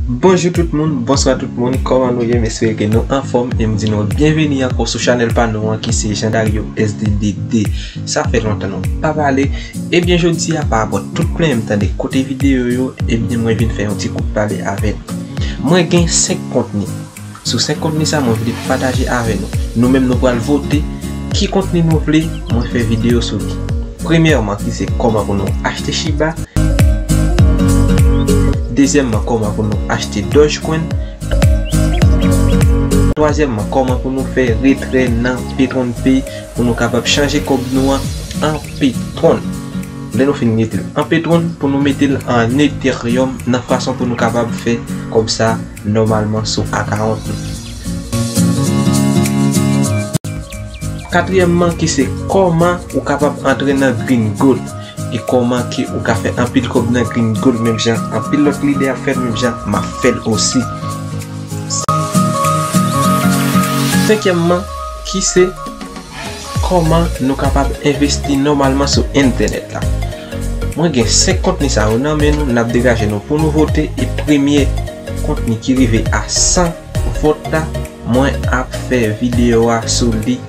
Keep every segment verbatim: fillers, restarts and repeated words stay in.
Bonjou tout moun, bonswa tout moun, kòman nou ye? M espere ke nou anfòm e m di nou byenveni ankò sou chanèl pa nou an ki se Jean Dario S D D D. Sa fè lontan nou pa pale. Ebyen, jodi a, pa rapò tout plenyen m tande kote videyo yo, ebyen, mwen vin fè yon ti kout pale avè nou. Mwen gen senk kontni. Sou senk kontni sa, mwen vle pataje avè nou. Nou menm, nou pral vote ki kontni nou vle mwen fè videyo sou li. Premyèman, ki se kòman pou nou achte Shiba. Dezyèmman, kòman pou nou achte Dogecoin. Twazyèmman, kòman pou nou fè retrè nan Petron Pay pou nou kapab chanje kòb nou an an Petron. Lè nou fin mete l an Petron, pou nou mete l an Ethereum nan fason pou nou kapab fè kòb sa nòmalman sou account nou. Katriyèmman, ki se kòman ou kapab antre nan Green Gold e kòman ke ou ka fè anpil kòb nan Green Gold menm jan anpil lòt lidè ap fè, menm jan m ap fè l osi. Senkyèmman, ki se kòman nou kapab envesti nòmalman sou entènèt la. Mwen gen senk kontni sa yo nan men nou, n ap degaje nou pou nou vote, e premye kontni ki rive a san vòt la, mwen ap fè videyo a sou li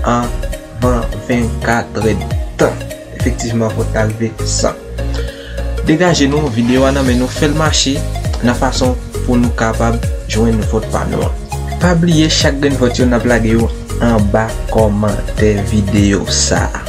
anvan vennkat èdtan. Efektivman, vòt la rive san. Degaje nou, videyo a nan men nou, fè l mache nan fason pou nou kapab jwenn vòt pa nou an. Pa bliye, chak grenn vòt yo n ap lage yo anba kòmantè videyo sa a.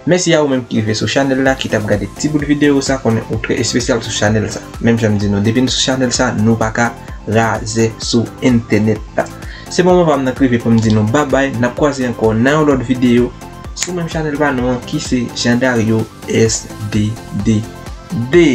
Mèsi a ou menm ki rive sou chanèl la, ki t ap gade ti bout videyo sa, konnen ou trè espesyal sou chanèl sa. Menm jan m di nou, depi n sou chanèl sa, nou pa ka razè sou entènèt la. Se moman pa m nan k rive pou m di nou babay, n ap kwaze ankò nan yon lòt videyo sou menm chanèl pa nou an ki se Jean Dario S D D D.